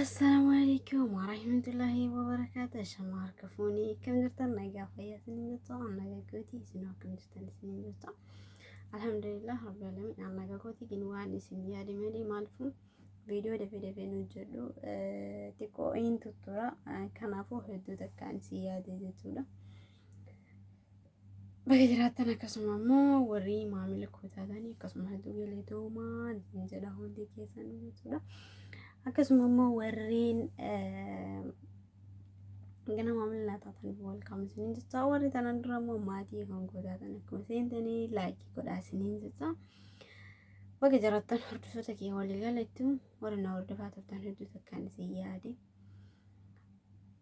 Assalaamu alaikum warahmatullahi wabarakaatu. Shama harka fuunii akkam jirtan nagaa fayyaa isiniin jettu nagaa gootii isin akkam jirtan isiniin jettu. Alhamdulillah rabbil alamin an nagaa gootii gin waan isin yaade malee maalfu viidiyoo dafee dafee nu hojjedhu xiqqoo hin tuttura kanaafuu hedduu takkaan isin yaade jechuudha. Baga jiraattan akkasuma immoo warri maamila koo taatanii akkasuma hedduu galatoomaa isin jedha hundi keessan jechuudha. Akkasuma immoo warreen gana maamila naa taatan welcome isiniin jecha warri tanan dura immoo maatii kan koo taatan akkuma seentanii laayikii godhaa isiniin jecha. Baga jiraattan hordoftoota kiyya walii galattu warri na hordofaa turtan hedduu takkaan isin yaade.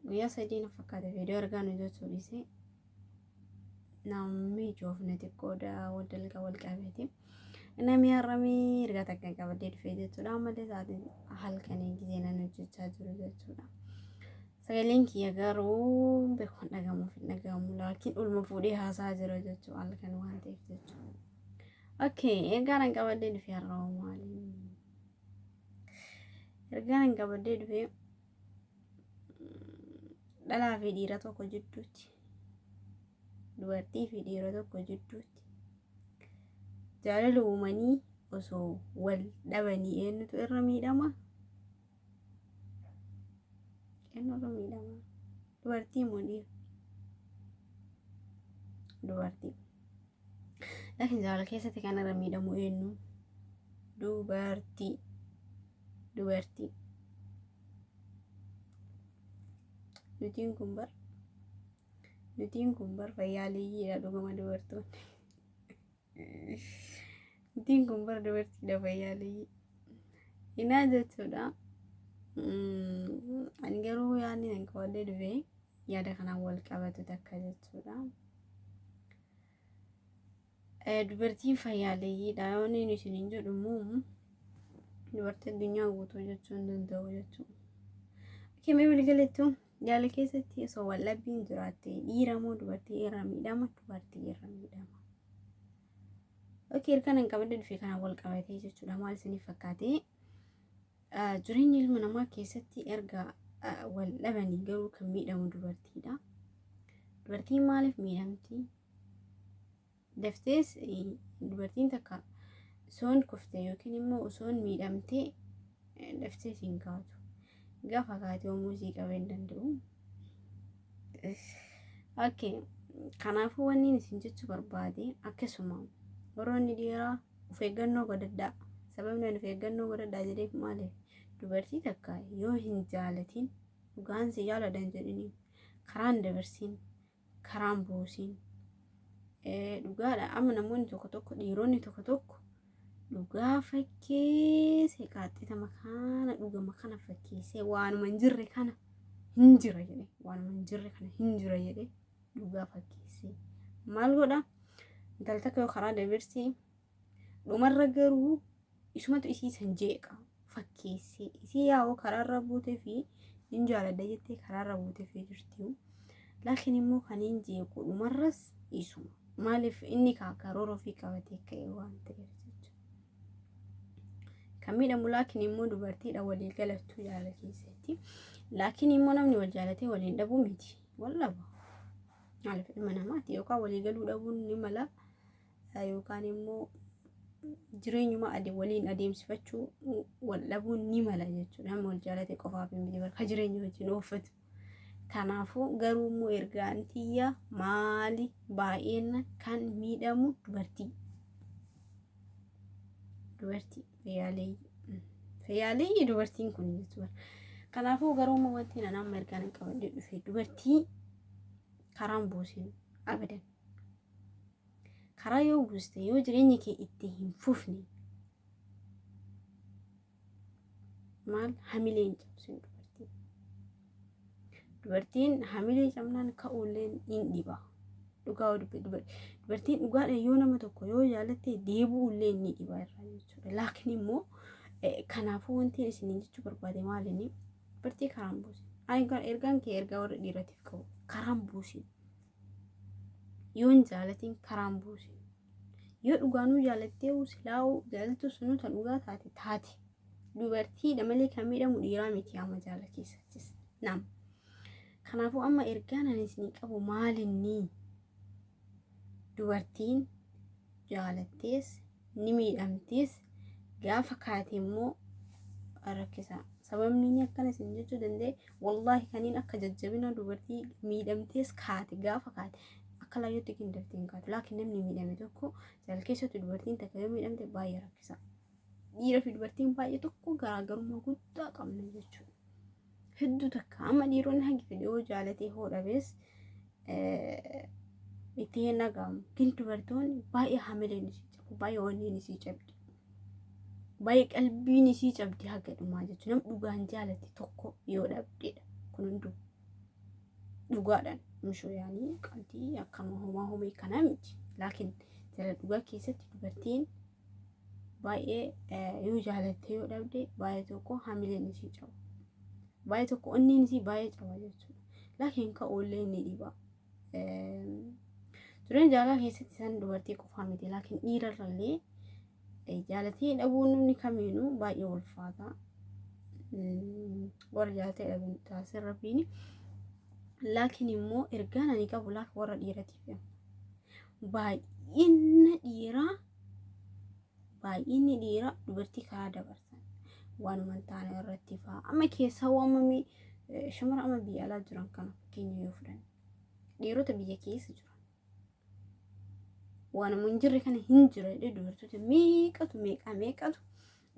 Guyyaa sadii na fakkaata viidiyoo argaa nu jechuu dhiisee. Namni joofne xiqqoodha wal dalga wal qabeeti. Namni har'amii ergaa takka qabadee dhufee jechuudha. Ammallee sa'aatiin halkanii gisee nan hojjechaa jiru jechuudha. Sagaleen kiyya garuu beekuun dhagamuuf hin dhagamu laakiin ulma fuudhee haasaa jira jechuudha halkan waan ta'eef jechuudha. Okay, ergaa nan qabadee dhufee har'a maali? Ergaa nan qabadee dhufee dhalaa fi dhiira tokko jidduutti dubartii fi dhiira tokko jidduutti jaalala uumanii osoo wal dhabanii eenyutu irra miidhama? Eenyu irra miidhama? Dubartii moo dhiira? Dubartii. Laakiin jaalala keessatti kan irra miidhamu eenyu? Dubartii. Dubartii. Nutiin kun bar nutiin kun bar fayyaaleeyyiidha dhuguma dubartoonni. Nutiin kun bar dubartiidha fayyaaleeyyii. Hinaa jechuudha. Ani garuu yaadni nan qabadhee dhufe yaada kanaan wal qabatu takka jechuudha. Dubartiin fayyaaleeyyiidha yoo inni isiniin jedhu immoo dubartii addunyaa guutuu jechuu hin danda'u jechuudha. Akkamii waliigalattu jaala keessatti osoo wal dhabbiin jiraatte dhiira moo dubartii irra miidhama dubartii irra miidhama. Okey erga nan qabadhe dhufe kanaan wal qabatee jechuudha maal isiniif fakkaate jireenya ilma namaa keessatti erga wal dhabanii garuu kan miidhamu dubartiidha. Dubartiin maaliif miidhamti? Daftees dubartiin takka osoon kufte yookiin immoo osoon miidhamte daftees hin kaatu. Gaafa kaate hoomuu sii qabee hin danda'u. Okay. Kanaafuu wanni isin jechuu barbaade akkasuma warroonni dhiiraa of eeggannoo godhadhaa. Sababni ani of eeggannoo godhadhaa jedheef maaliif? Dubartii takka yoo hin jaalatin dhugaan si jaaladha hin jedhiniin karaan dabarsiin karaan buusiin. Dhugaadha amma namoonni tokko tokko dhiironni tokko tokko dhugaa fakkeessee qaaxxitama kana dhugama kana fakkeessee waanuma hin jirre kana hin jira jedhe waanuma hin jirre kana hin jira jedhe dhugaa fakkeessee maal godha intala takka yoo karaa dabarsee Dhumarra garuu isumatu isii san jeeqa fakkeessee isii yaa'oo karaarra buutee fi hin jaaladha jettee karaarra buutee fi jirti. Laakiin immoo kan hin jeequ dhumarras isuma. Maaliif inni kaa karoora ofii qabatee ka'e waan ta'eef jechuudha. Kan miidhamu laakiin immoo dubartiidha walii galattuu jaala keessatti. Laakiin immoo namni wal jaalatee waliin dhabuu miti. Wal dhaba. Maaliif ilma namaati yookaan walii galuu dhabuun ni mala. Yookaan immoo jireenyuma ade waliin adeemsifachuu wal dhabuun ni mala jechuudha. Nama wal jaalate qofaaf miti bakka jireenya wajjin ooffatu. Kanaafuu garuu immoo ergaan tiyya maali baay'een kan miidhamu dubartii. Dubartii fayyaaleeyyii. Fayyaaleeyyii dubartiin kun jechuudha. Kanaafuu garuu immoo wanti nan amma ergaan hin qabadhe dhufe dubartii karaan buusin abadan. Karaa yoo buuste yoo jireenya kee itti hin fufne maal hamilee hin cabsin dubartiin. Dubartiin hamilee cabnaan ka'uullee hin dhiba. Dhugaa yoo dubbe dubartiin dhugaadha yoo nama tokko yoo jaalatte deebi'uullee ni dhiba irraa jechuudha. Laakiin immoo kanaafuu wanti isiniin jechuu barbaade maalinni dubartii karaan buusin. Ergaan kee ergaa warra dhiiratiif qabu karaan buusin. Yoo hin jaalatin karaan buusin. Yoo dhugaanuu jaalattee silaa'uu jaalaltu sunuu ta dhugaa taate taate. Dubartiidha malee kan miidhamu dhiiraa miti amma jaalala keessattis. Naam. Kanaafuu amma ergaan ani isinii qabu maalinni dubartiin jaalattees ni miidhamtees gaafa kaate immoo rakkisa. Sababni inni akkana isin jechuu danda'e, wallaahi, kaniin akka jajjabina dubartii miidhamtees kaate gaafa kaate akka laayyootti kan daftee hin kaatu. Laakiin namni miidhame tokko jaalala keessatti dubartiin takka yoo miidhamte baay'ee rakkisa. Dhiira fi dubartiin baay'ee tokko garaagarummaa guddaa qabna jechuudha. Hedduu takka amma dhiironni hangi fedhe yoo jaalatee hoo dhabees itti hin dhaga'amu. Gin dubartoonni baay'ee hamileen isii cabu, baay'ee onneen isii cabdi. Baay'ee qalbiin isii cabdi haga dhumaa jechuudha. Nam dhugaan jaalate tokko yoo dhabdedha. Kun hunduu dhugaadhaan mishoo yaanii qalbii akkanuma homaa homee kanaa miti. Laakiin jala dhugaa keessatti dubartiin baay'ee yoo jaalatte yoo dhabde baay'ee tokko hamileen isii caba. Baay'ee tokko onneen isii baay'ee caba jechuudha. Laakiin ka'uullee ni dhiba. Jireenya jaalalaa keessatti isaan dubartii qofaa miti. Laakiin dhiirarrallee jaalatee dhabuun namni kamiinuu baay'ee ulfaata. Warra jaalatee dhabuun taasisan rabbiin. Laakiin immoo ergaan ani qabu laakiin warra dhiiratiif baay'ina dhiiraa, baay'inni dhiiraa dubartii karaa dabarsan waanuma hin taane irratti fa'aa. Amma keessaa waamamee shamara amma biyya alaa jiran kana fakkeenya yoo fudhanne, dhiirota biyya keessa jiran waanuma hin jirre kana hin jira jedhee dubartoota meeqatu meeqa meeqatu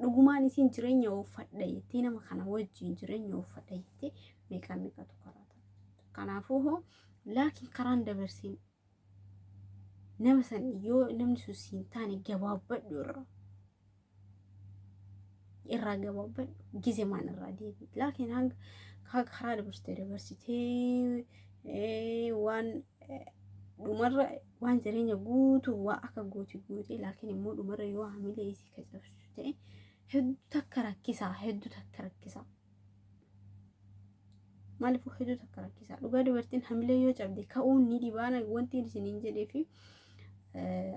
dhugumaan isiin jireenya uffadha jettee, nama kana wajjin jireenya uffadha jettee meeqa meeqatu karaa ta'a. Kanaafuu hoo laakiin karaan dabarsiin nama san yoo namni sun siin taane gabaabbadhu, irraa gabaabbadhu, gizemaan irraa deebi. Laakiin hanga karaa dabarsitee dabarsitee waan dhumarra waan jireenya guutuu waa akka gooti gootee, laakiin immoo dhumarra yoo hamilee isii ka cabsu ta'e hedduu takka rakkisaa, hedduu takka rakkisaa. Maaliif hedduu takka rakkisaa? Dhugaa dubartiin hamilee yoo cabde ka'uun ni dhibaana. Wanti isiniin jedhee fi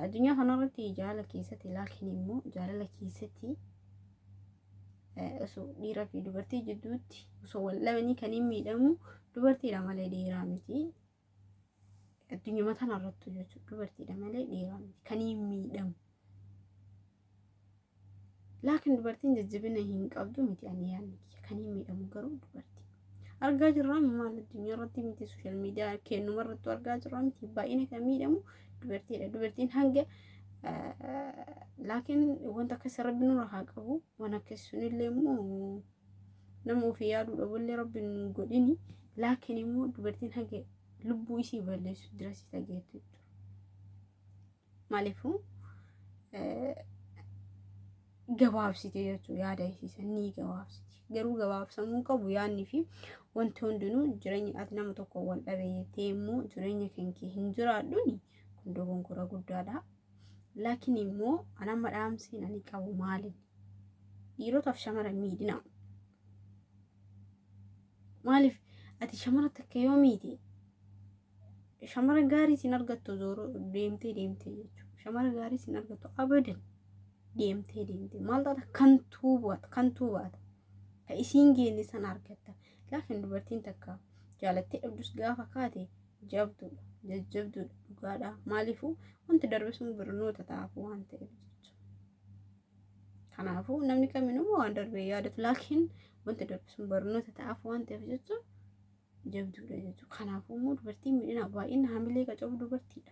addunyaa kanarratti jaalala keessatti, laakiin immoo jaalala keessatti osoo dhiiraa fi dubartii jidduutti osoo wal dhabanii kan hin miidhamu dubartiidha malee dhiiraa miti. Addunyaa kanarrattu jechuudha, dubartiidha malee dhiiraa miti kan hin miidhamu. Laakiin dubartiin jajjabina hin qabdu miti, ani yaadni kiyya kan hin miidhamu garuu dubartii. Argaa jirraa maal addunyaa irratti miti, social media kennuma irrattu argaa jirraa miti, baay'ina kan miidhamu dubartiidha. Dubartiin hanga laakiin wanta akkas rabbi nurra haa qabu, waan akkasii sunillee immoo nama ofii yaaduu dhabullee rabbi nu godhini. Laakiin immoo dubartiin hanga lubbuu isii balleessu dirasii dhageettu jechuudha. Maaliifuu gabaabsite jechuudha, yaada isiisan ni gabaabsiti. Garuu gabaabsamuu qabu yaadni fi wanti hundinuu. Jireenya ati nama tokko wal dhabe jettee immoo jireenya kan kee hin jiraadhuuni kun dogongora guddaadha. Laakiin immoo an amma dhaamsiin ani qabu maali? Dhiirotaaf shamara miidhina. Maaliif ati shamara takka yoo miite shamara gaarii sin argattu zooroo deemtee deemtee jechuudha. Shamara gaarii sin argattu abadan deemtee deemtee maal taata, kantuu baata, kantuu baata. Ka isiin geenne sana argatta. Laakiin dubartiin takka jaalattee dhabdus gaafa kaate jabduudha, jajjabduudha, dhugaadha. Maaliifuu wanti darbe sun barnoota ta'aaf waan ta'eef jechuudha. Kanaafuu namni kaminuu waan darbe yaadatu, laakiin wanti darbe sun barnoota ta'aaf waan ta'eef jechuudha, jabduudha jechuudha. Kanaafuu immoo dubartiin miidhina baay'ina hamilee kan qabu dubartiidha.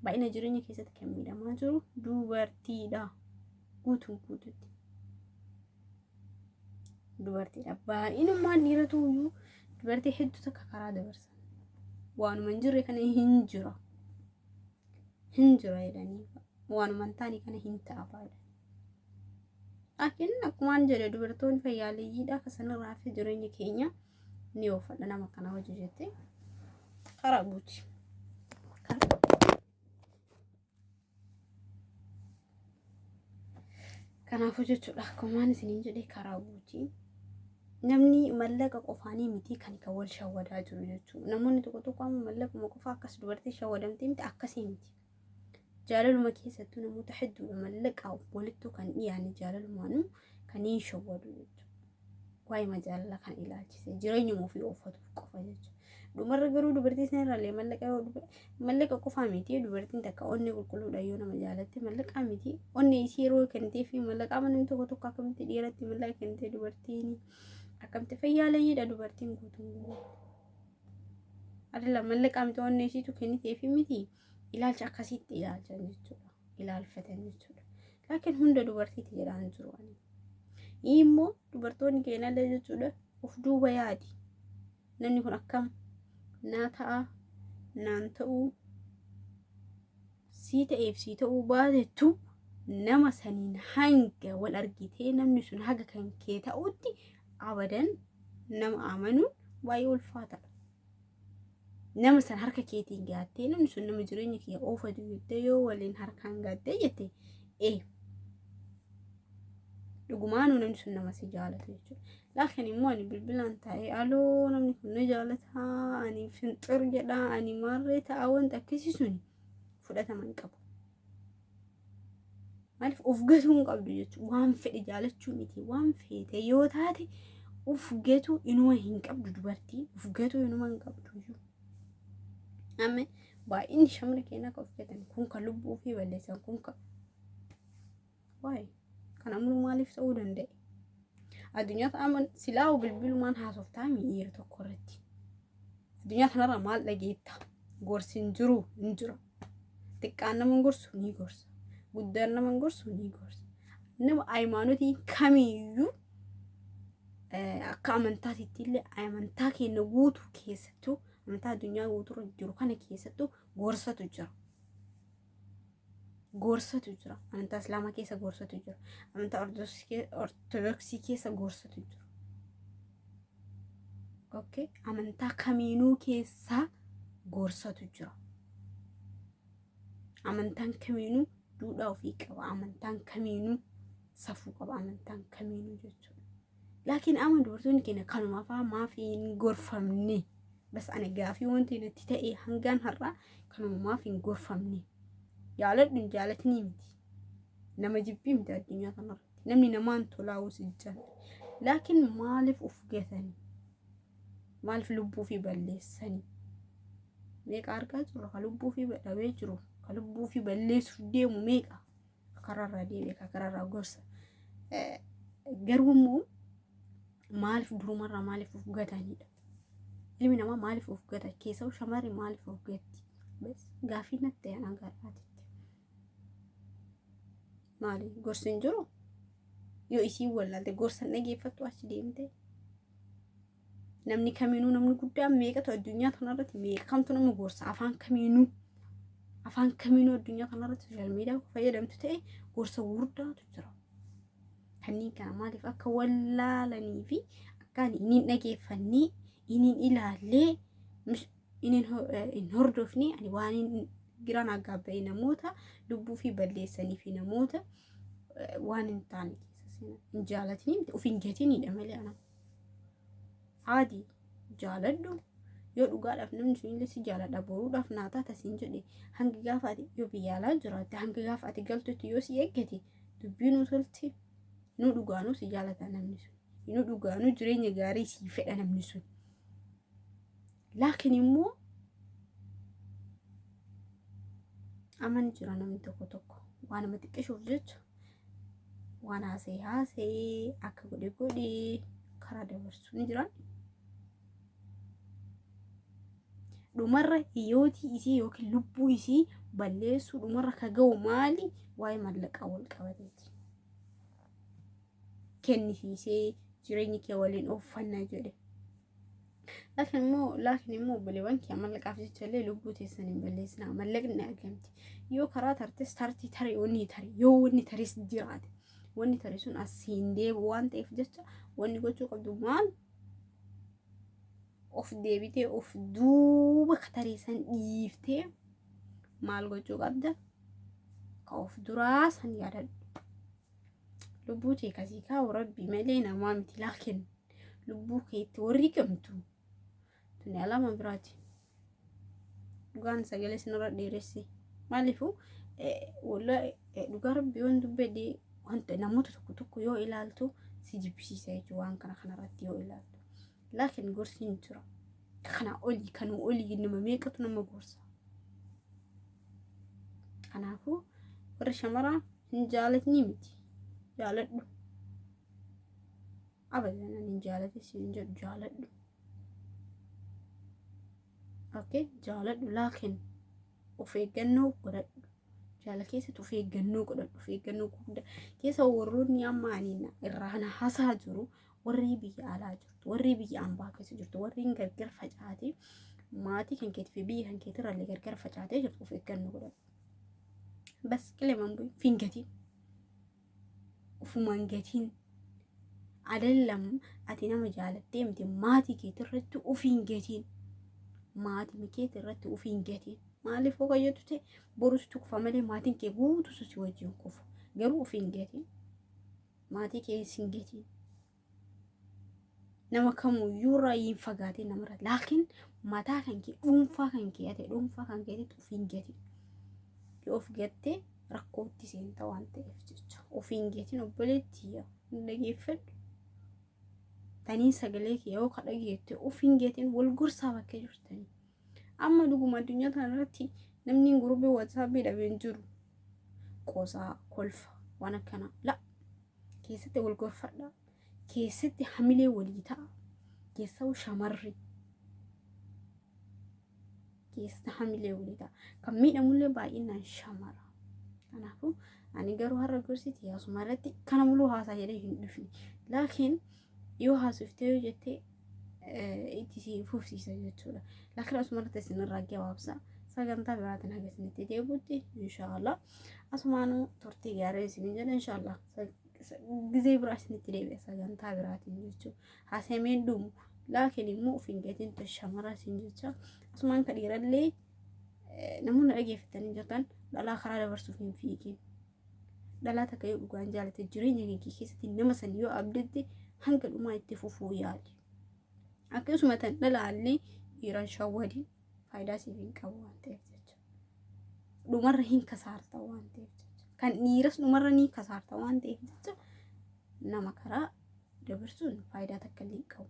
Baay'ina jireenya keessatti kan miidhamaa jiru dubartiidha. Guutuun guututti. Dubartiidha. Baay'inummaan dhiiratu iyyuu dubartii hedduu takka karaa dabarsan. Waanuma hin jirre kana hin jira. Hin jira jedhanii waanuma hin taane kana hin ta'a faadha. Laakiin akkumaan jedhe dubartoonni fayyaaleeyyiidha akka sanirraa fi jireenya keenya ni oofadha nama kana hojii jettee karaa guuti. Kanaafuu jechuudha, akkumaan isiniin jedhe karaa guuti. Namni mallaqa qofaanii miti kan wal shawwadaa jiru jechuudha. Namoonni tokko tokko amma mallaquma qofa akkas dubartii shawwadamtee miti, akkasii miti. Jaalaluma keessattuu namoota hedduudha mallaqaa walittuu kan dhiyaane jaalalumaanuu kan hin shawwadu jechuudha. Waa'ee jaalala kan ilaalchise jireenyuma ofii oofatuuf qofa jechuudha. Dhumarra garuu dubartii sanarraallee mallaqa yoo mallaqa qofaa miti, dubartiin takka onnee qulqulluudha yoo nama jaalatte mallaqaa miti, onnee isii yeroo kennitee fi mallaqaa namni tokko tokko akkamitti dhiiratti mallaqa kennitee dubartiin akkamitti fayyaaleeyyiidha dubartiin guutuun guutuu. Adala mallaqaa miti, onnee isiitu kennitee fi miti, ilaalcha akkasitti ilaalchan jechuudha. Ilaalfatan jechuudha. Laakiin hunda dubartiiti jedhaan jiru ani. Immoo dubartoonni keenyallee jechuudha, of duuba yaadi. Namni kun akkam naa ta'a, naan ta'uu, sii ta'eef sii ta'uu baatettu, nama saniin hanga wal argitee namni sun haga kan kee ta'utti abadan nama amanuun baay'ee ulfaataadha. Nama san harka keetiin gaattee, namni sun nama jireenya kee oofatu jettee yoo waliin harkaan gaattee jette, ee dhugumaanuu namni sun nama si jaalatu jechuudha. Laakiin immoo ani bilbilaan taa'ee aloo namni kun na jaalataa, ani finxir jedhaa, ani maarree ta'a, wanta akkasii sun fudhatama hin qabu. Maaliif of gatuu hin qabdu jechuudha. Waan fedhe jaalachuu miti, waan feete yoo taate of gatuu inuma hin qabdu, dubartiin of gatuu inuma hin qabdu iyyuu. Amma baay'inni shamara keenyaa kan of gatan kun kan lubbuu ofii balleessan kun kan waa'ee kan ammoo maaliif ta'uu danda'e? Addunyaa ta'ama silaa bilbilumaan haasoftaa miira tokko irratti. Addunyaa kanarra maal dhageetta? Gorsi hin jiru, hin jira. Xiqqaan nama gorsu ni gorsa. Guddaan nama gorsu ni gorsa. Nama hayimaanotii kamiyyuu akka amantaatitti illee, amantaa keenya guutuu keessattuu, amantaa addunyaa guutuurra jiru kana keessattuu gorsatu jira. Gorsatu jira. Amantaa Islaamaa keessa gorsatu jira. Amantaa Ortodoksii keessa gorsatu jira. Okay. Amantaa kamiinuu keessa gorsatu jira. Amantaan kamiinuu duudhaa ofii qaba. Amantaan kamiinuu safuu qaba. Amantaan kamiinuu jechuudha. Laakiin amma dubartoonni keenya kanuma fa'aa maaf hin gorfamne? Bas ani gaafii wanti natti ta'e hangaan har'aa kanuma, maaf hin gorfamne? Jaaladhu hin jaalatnii miti. Nama jibbii miti addunyaa kanarratti. Namni namaan tolaa'uu si jaalladha. Laakiin maaliif of gatanii? Maaliif lubbuu fi balleessanii? Meeqa argaa jirru ka lubbuu fi dhabee jiru, ka lubbuu fi balleessuuf deemu meeqa? Karaarraa deebi'e, ka karaarraa gorsa. Garuu immoo maaliif durumarraa maaliif of gatanidha? Ilmi namaa maaliif of gata? Keessaa shamarri maaliif of gatti? Bas gaafii natti ta'e hanga har'aatitti. Maali gorsi hin jiru? Yoo isiin wallaalte gorsa hin dhageeffattu achi deemte. Namni kamiinuu, namni guddaan meeqatu addunyaa kanarratti, meeqa kamtu nama gorsa, afaan kamiinuu, afaan kamiinuu addunyaa kanarratti social media fayyadamtu ta'e gorsa gurguddaatu jira. Kanneen kana maaliif akka wallaalanii fi akka inni hin dhageeffannee, inni hin ilaallee, inni hin hordofne, ani waan hin giraan aggaabba'e namoota lubbuu fi balleessanii fi namoota waan hin taane keessa seenan hin jaalatanii miti, of hin gatinidha malee. Ana haadi jaaladhu, yoo dhugaadhaaf namni sun illee si jaaladha, boruudhaaf naa taata siin jedhe, hanga gaafa ati yoo biyya alaa jiraatte, hanga gaafa ati galtutti yoo si eeggate, dubbii nuu tolti, nu dhugaanuu si jaalata namni sun, nu dhugaanuu jireenya gaarii sii fedha namni sun. Laakiin immoo amani jira namni tokko tokko waan nama xiqqishuuf jecha waan haasa'e haasa'ee, akka godhe godhe karaa dabarsu ni jira. Dhumarra hiyyootii isii yookiin lubbuu isii balleessuu dhumarra ka ga'u maali? Waa'ee mallaqaa wal qabateeti. Kennisiisee jireenya kee waliin ooffannaa jedhe. Laakiin immoo obboleewwan kee, mallaqaaf jecha illee lubbuu teessan hin balleessinaa. Mallaqni ni argamti. Yoo karaa tartes tartii tarii wanni tarii, yoo wanni taris jiraate, wanni tarii sun asiin deebi'u waan ta'eef jecha, wanni gochuu qabdu maal? Of deebitee of duuba tarii san dhiiftee maal gochuu qabda? Ka of duraa san yaadadhu. Lubbuu tee kasii kaa'u rabbi malee namaa miti, laakiin lubbuu keetti warri gamtu tuni alama biraati. Dhugaan sagalee sinirra dheeressi. Maaliifuu Wallahi dhugaa rabbi yoon dubbadhe wanta namoota tokko tokko yoo ilaaltu si jibbisiisa jechuudha waan kana kanarratti yoo ilaaltu. Laakiin gorsi hin jira. Kana olii kanuu olii nama meeqatu nama gorsa. Kanaafuu warri shamaraa hin jaalatni miti. Jaaladhu. Abadan ani hin jaalate siin jedhu jaaladhu. Okay, jaaladhu laakiin of eeggannoo godhadhu. Jaala keessatti of eeggannoo godhadhu. Of eeggannoo guddaa keessa warroonni amma ani irraa na hasaa jiru warri biyya alaa jirtu, warri biyya ambaa keessa jirtu, warri gargar facaatee maatii kan keetii fi biyya kan keetirraallee gargar facaatee jirtu of eeggannoo godhadhu. Bas qileman bu'i fingatiin. Ufumaan gatiin. Adallam ati nama jaalattee miti maatii keetirratti ofiin gatiin. Maatii keetirratti ofiin gatiin. Maaliif hoo kayyatu ta'e borusitu kufa malee maatiin kee guutusu si wajjin kufa. Garuu ofiin gatiin. Maatii kee sin gatiin. Nama kamuyyuu irraa hin fagaatin namarra. Laakiin mataa kan kee dhuunfaa kan kee ati dhuunfaa kan keetitti of hin gatin. Yoo of gattee rakkootti seenta waan ta'eef jecha. Of hin gatin obboleettii hin dhageeffadhu. Tanii sagalee kee yoo ka dhageette of hin gatin wal gorsaa bakka jirtanii. Amma dhuguma addunyaa kana irratti namni gurubii WhatsAppii dhabee hin jiru. Qosaa, kolfa, waan akkanaa. La keessatti wal gorfadha. Keessatti hamilee walii ta'a. Keessa'u shamarri. Keessatti hamilee walii ta'a. Kan miidhamullee baay'inaan shamara. Kanaafuu ani garuu har'a gorsiti yaasuma irratti kana muluu haasaa jedhee hin dhufne. Laakiin yoo haasoftee yoo jettee itti si fufsiisa jechuudha. Laakiin asuma irratti isinirraa gabaabsa. Sagantaa biraatiin haga isinitti deebi'utti inshaallah. Asumaanuu turtii gaarii isinin jedha inshaallah. Gizee biraa isinitti deebi'a sagantaa biraatiin jechuudha. Haasameen dhumu. Laakiin immoo of hin gatiin shamara isin jecha. Asumaan ka dhiirallee namoonni dhageeffatanii jirtan dhalaa karaa dabarsuuf hin fiigin. Dhalaa takka yoo dhugaan jaalate jireenya kee keessatti nama san yoo abdatte hanga dhumaa itti fufuu yaali. Akkasuma tan dhalaallee dhiiraan shawwadiin faayidaa siif hin qabu waan ta'eef jecha. Dhumarra hin kasaarta waan ta'eef jecha. Kan dhiiras dhumarra ni kasaarta waan ta'eef jecha nama karaa dabarsuun faayidaa takka illee hin qabu.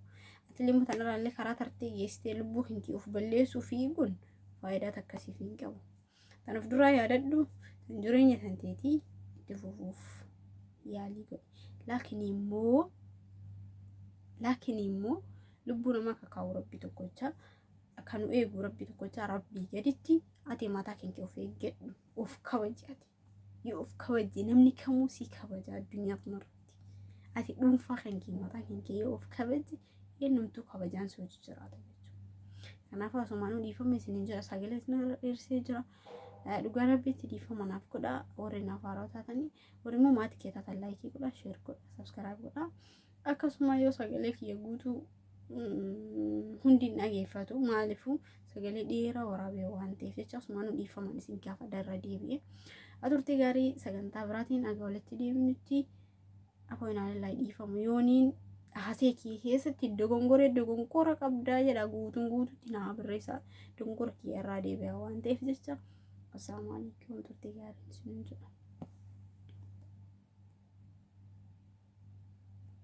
Atillee immoo tanarraallee karaa tartee geessitee lubbuu kan kee of balleessuu fiiguun faayidaa takka siif hin qabu. Tan of duraa yaadadhu tan jireenya tan teetii itti fufuuf yaalii godhi. Laakiin immoo lubbuu namaa kakaa'u rabbi tokkocha kan nu eegu rabbi tokkocha rabbii gaditti ati mataa kan kee of eeggadhu of kabaji ati. Yoo of kabajje namni kamuu si kabaja addunyaa kanarratti. Ati dhuunfaa kan kee mataa kan kee yoo of kabajje eenyumtuu kabajaan si hojii jiraata jechuudha. Kanaaf asumaanuu dhiifama isiniin jira sagalee isin dheersee jira. Dhugaa rabbiitti dhiifama naaf godhaa warri naaf haaraa taatanii warri immoo maatii kee taatan like godhaa share godhaa subscribe godhaa. Akkasuma yoo sagalee kiyya guutuu hundi hin dhageeffatu maaliifuu sagalee dheeraa waraabee waan ta'eef jecha asumaanuu dhiifaman isin gaafa darra deebi'e. Aturtii gaarii sagantaa biraatiin aga walitti deemnutti afooyinaalillaa dhiifamu yooniin hasee kiyya keessatti dogongoree dogongora qabdaa jedha guutuun guututti naa barreessa dogongora kiyya irraa deebi'a waan ta'eef jecha. Assalaamu alaikum turtii gaarii isiniin jedha.